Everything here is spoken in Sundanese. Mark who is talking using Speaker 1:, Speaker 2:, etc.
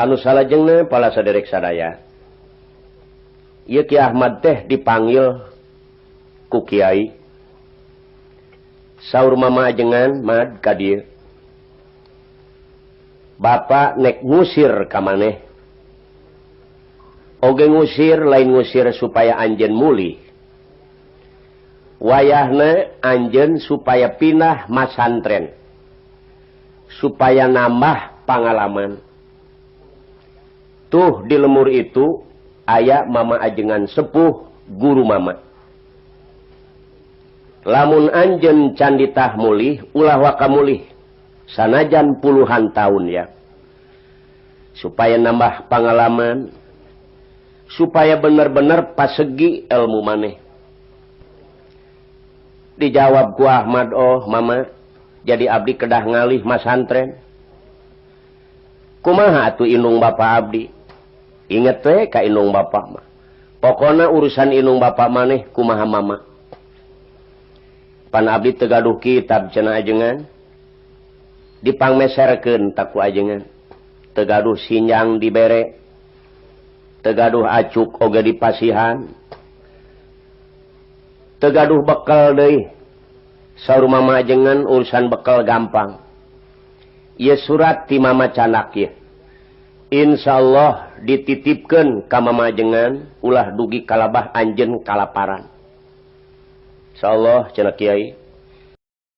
Speaker 1: Anu salajengna pala saderek sadaya. Ieu Ki Ahmad teh dipanggil ku kiai. Saur mama ajengan mad ka dieu. Bapak nek ngusir ka maneh. Oge ngusir lain ngusir supaya anjeun mulih. Wayahna anjeun supaya pindah masantren. Supaya nambah pengalaman. Tuh di lemur itu aya mama ajengan sepuh guru mama. Lamun anjeun can ditah mulih ulah waka mulih sanajan puluhan tahun ya. Supaya nambah pengalaman, supaya bener-bener pasegi ilmu maneh. Dijawab ku Ahmad, oh mama, jadi abdi kedah ngalih masantren. Kumaha atuh indung bapa abdi? Inget we ka indung bapa mah. Pokona urusan indung bapa maneh kumaha mama. Pan abdi teu gaduh kitab cenah ajengan. Dipangmeserkeun tak ku ajengan. Teu gaduh sinjang dibere. Teu gaduh acuk oge dipasihan. Teu gaduh bekal deui. Saur mama ajengan urusan bekal gampang. Ieu surat ti mama canak ieu. Insyaallah dititipkeun ka mama ajengan ulah dugi kalabah anjeun kalaparan. Insyaallah cenah kiai.